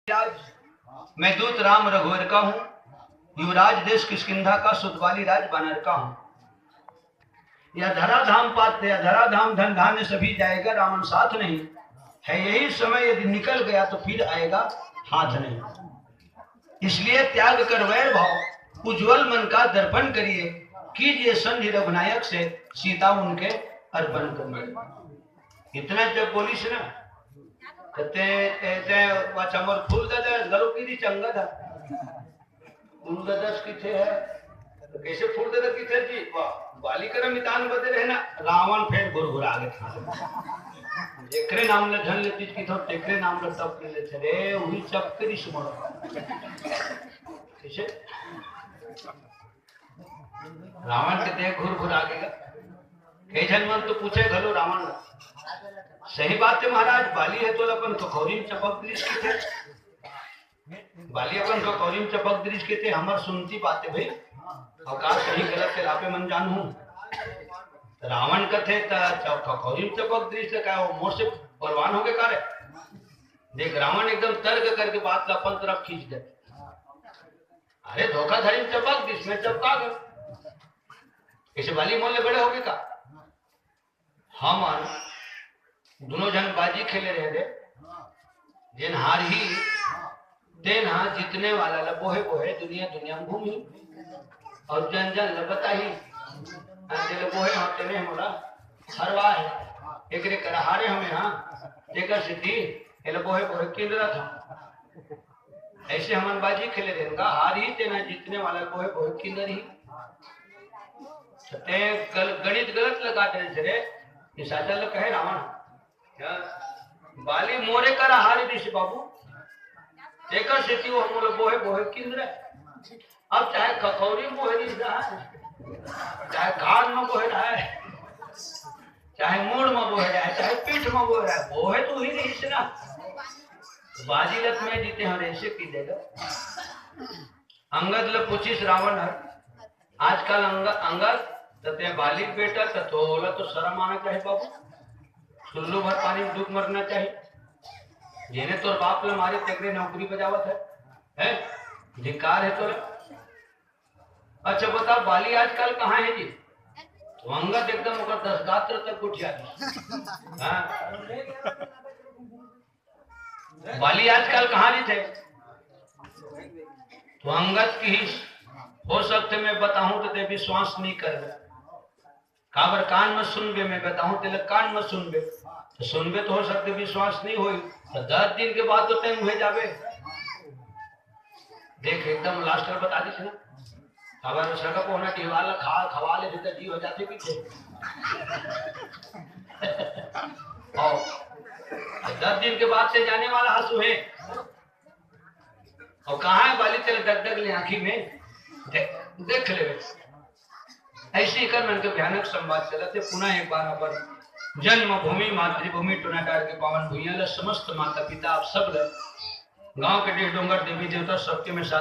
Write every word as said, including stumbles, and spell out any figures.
राज, मैं दूत राम रघुवर का हूँ, युवराज देश किष्किंधा का, सुत बाली राज बानर का हूँ। यह धराधाम पात्र, यह धराधाम धन धान्य सभी जाएगा, रावण साथ नहीं है। यही समय यदि निकल गया तो फिर आएगा हाथ नहीं। इसलिए त्याग कर वैर भाव, उज्जवल मन का दर्पण करिए, कीजिए संधि रघुनायक से, सीता उनके अर्पण करिए। इतना जब बोलिस ना, तो ते, ते, ते, अच्छा, मोर फूल दे दे, गलू की दी चंगा था। फूल दे दस किथे है, तो कैसे फूल दे दे किथे जी? वाह, बाली कर मितान बदे रहे ना, रावण फेर घुरघुरा के खा ले। जेकरे नाम ले धन लेती की थो, तेकरे नाम ले तप ले लेते रे, वही चप करी सुमन। कैसे? रावण के देख घुरघुरा के गा। कई झन मन तो पूछे घलो रावण ला। सही बात है महाराज, बाली हे तो अपन कखौरी में चपक दृष्टि थे। बाली अपन कखौरी में चपक दृष्टि थे, हमर सुनती बात है भाई। अवकाश सही गलत के लापे मन जानहूं। रावण कथे त च-, कखौरी में चपक दृष्टि का, वो मोर से बलवान हो गए का रे? देख, रावण एकदम तर्क करके बात ला अपन तरफ खींच दे। अरे, धोखाधड़ी में चपक दृष्टि में चपका गए। इसे बाली मोर ले बड़े हो गए का? हमन दुनों झन बाजी खेले रहे थे, जेन हारही तेन हा जीतने वाला ला बोहे बोहे दुनिया दुनिया में घूमही और जन जन ला बताही। हाँ, जेला बोहे हो तेने मोला हरवा है, एकरे करा हारे हमें, हाँ, तेकर सेती एला बोहे बोहे किंदरत हा। ऐसे हमन बाजी खेले रहेन गा, हारही तेन हा जीतने वाला बोहे बोहे किंदरही। ते गल-, गणित गलत लगा दे रे। निशाचर ल कहे रावण, क्या? बाली मोरे करा हारी दिस बाबू, तेकर सेती वो मोला बोहे बोहे किंदरे। अब चाहे कखौरी में बोहे दिस रहा है, चाहे कान में बोहे रहा है, चाहे मूड़ में बोहे रहा है, चाहे पीठ में बोहे रहा है, बोहे तो ही रहिस ना। बाजी लत में जीते हैं, ऐसे की देगा। अंगद ल पूछिस रावण हर, आजकल अंग-, अंगद, त ते बाली के बेटा, त तोला तो शर्म आना चाहिए बाबू। सुल्लू भर पानी में डूब मरना चाहिए। जेने तोर बाप ल मारे, तेकरे नौकरी बजावत है, हैं? धिक्कार है तोला। अच्छा बता, बाली आजकल कहाँ है जी? तो अंगद एकदम ओकर दस गात्र तक उठ जाती। हाँ? बाली आजकल कहाँ रहिथे? तो अंगद किहिस, हो सकथे मैं बताहूं तो ते विश्वास नहीं करबे। काबर कान में सुनबे, मैं बताहूं तेला कान में सुनबे, तो सुनबे तो हो सकथे विश्वास नहीं होई, तो दस दिन के बाद तो तैं उहे जाबे। देख, एकदम लास्टर बता दिस ना। काबर सगा पोहना टिहवाल ला खा, खवा ले, तो जी हो जाथे पीछे। और दस दिन के बाद से जाने वाला हंसू है। और कहाँ है बाली तेरे डग डग ले आँखी में? देख, देख ले। ऐसे ही कर मन के भयानक संवाद चलत हे। पुनः एक बार अपन जन्मभूमि, मातृभूमि, टोनाटार के पावन भुइयां ला, समस्त माता पिता आप सब ला, गांव के डीह डोंगर, देवी देवता सबके मैं